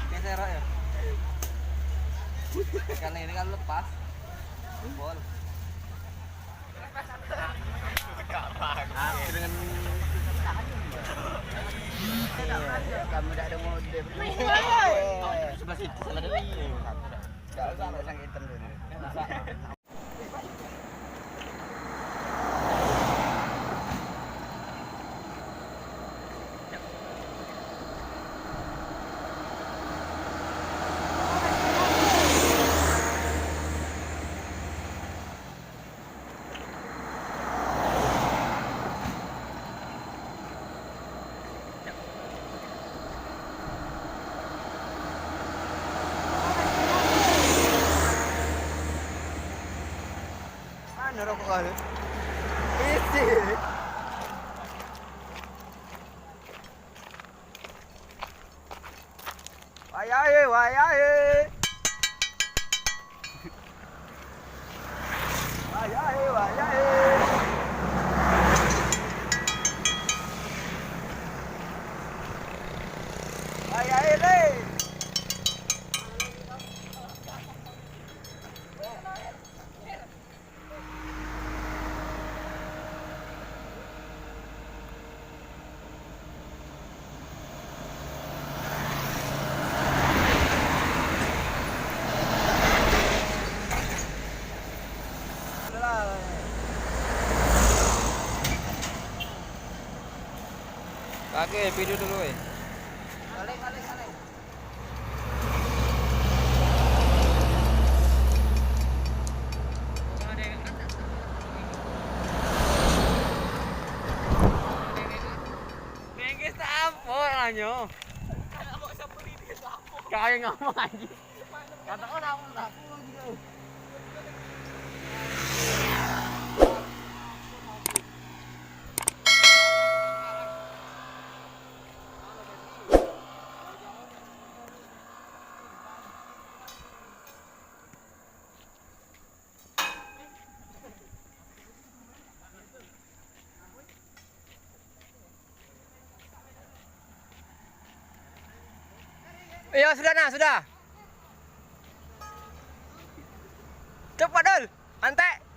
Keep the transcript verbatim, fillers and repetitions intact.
Geser ya. Karena ini kan lepas. Jempol. Dengan kamu dak ada mode. Sebelah situ, sebelah depan. Dak usah, dak usah ngitem dulu. Mana rokok kau tu? Isi. Wayahe, wayahe. Wayahe, wayahe. Wayahe, le. Kagek, video dulu, weh. Balik, balik, balik. Mengke tak apa lah nyo. Kau yang ngomong aja. Kata kau tak apa, tak apa juga. Iyo, sudah nah, sudah. Cepat, Dul. Antek.